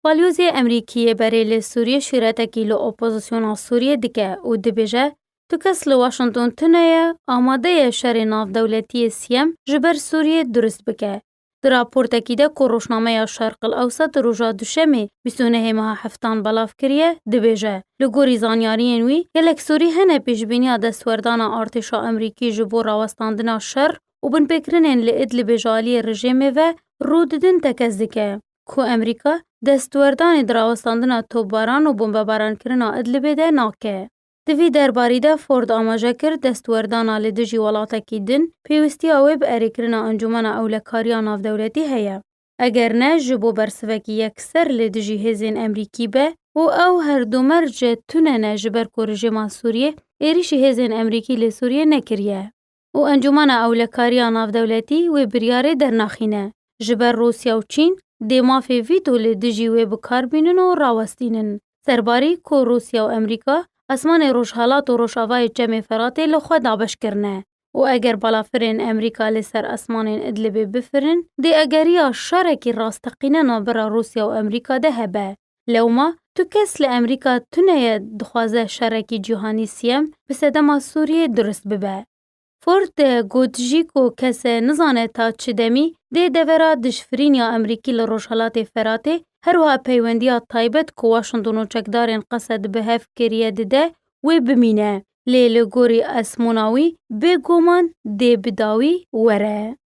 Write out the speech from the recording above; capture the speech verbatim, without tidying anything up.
Balyozê Emerîkî yê berê li Sûriyê şîretekî li opozisyona Sûriyê dike û dibêje, tu kes li Washington tune ye, amade ye şerê navdewletiyê siyem ji ber Sûriyê durist bike. Di raportekî de ku rojnameya Şerq el Ewsat roja Duşemê bîst û nehê meha heftan belav kiriye, dibêje, li gorî zanyariyên wî, gelek Sûrî hene pêşbîniya destwerdana artêşa Emerîkî ji bo rawestandina şer û binpêkirinên li Idlibê ji aliyê rejêmê ve rû didin tekez dike, ku Emerîka destwerdanê di rawestandina topbaran û bombebarankirina Idlibê de nake. Di vî derbarî de Ford amaje kir, destwerdana li dijî welatekî din pêwîstiya wê bi erêkirina Encûmena Ewlekariya Navdewletî heye. Eger ne, ji bo bersivekî yekser li dijî hêzên Emerîkî be û ew her du merce tune ne, ji ber ku rejêma Sûriyê êrîşî hêzên Emerîkî li Sûriyê nekiriye û Encûmena Ewlekariya Navdewletî wê biryarê dernaxîne. Ji ber Rûsya û Çîn dê mafê vîto li dijî wê bi kar bînin û rawestînin. Serbarî ku Rûsya û Emerîka esmanê rojhelat û rojavayê Çemê Feratê li xwe dabeş kirine û eger balafirên Emerîka li ser esmanên Idlibê bifirin, dê egeriya şerekî rasteqîne navbera Rûsya û Emerîka de hebe. Lewma tu kes li Emerîka tune ye dixwaze şerekî cîhanî siyem bi sedema Sûriyê durist bibe. Ford got jî ku kese nizane ta çi demî dê devera dijfirîniya Emerîkî li Rojhelatê Feratê, her wiha peywendiya taybet ku Washington û çekdarên Qesed bi hev kiriye dide, wê bimîne. Lê li gorî ezmûna wî, bêguman dê bi dawî were.